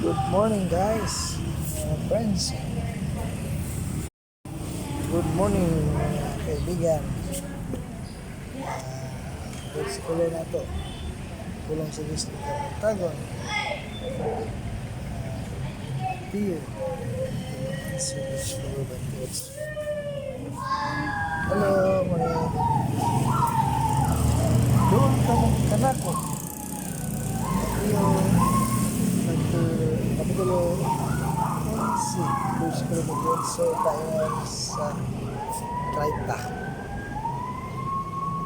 Good morning, guys, mga friends. Good morning, mga kaibigan. Versikulo na to. Pulong sa Diyos ng Kabuntagon. Mateo, 11, versikulo 28. Hello, mga duol kamo kanako. Mateo, chapter, Kapitulo 11, versikulo 28, paingon sa 30.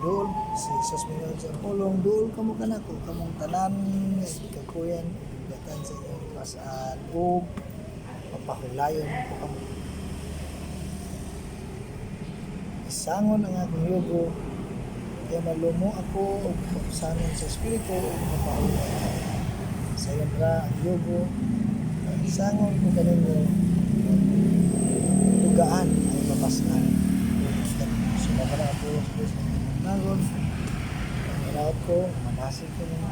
Duol, si Jesus mingon sa pulong, "Duol kamo kanako, kamong tanan nga gikapoyan, bigatan sa inyong pasaan, ug papahulayon ko kamo. Isangon ang akong yugo, kay malumo ako ug kapusanon sa espiritu, ug mapahulay kamo. Sayon ra ang yugo, isangon ko kaninyo, dugaan ang mapas-an." So, mao na ang pulong sa Diyos ng kabuntagon. Ang hinaot ko, manasig ko nga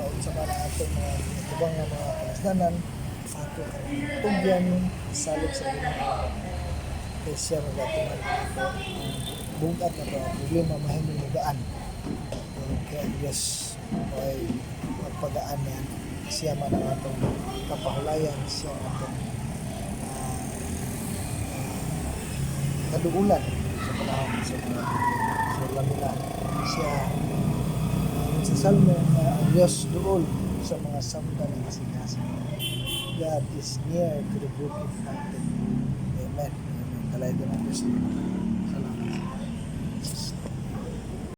unsa man ang atong mga atubang nga mga kamasdanan, ato karon tugyan salig sa Ginoo. Kay siya magatuman ato ang bugat na mga problema mahimong mugaan. Kay ang Diyos ay magpagaan niya. Siya man ang atong kapahulayan, siya ang atong kaduulan sa panahon sa mga problema. So lami na siya sa Salmo nga ang Diyos duol sa mga samdan ng kasing. God is near to the broken hearted. Amen. Amen. Dalaygon ang Diyos.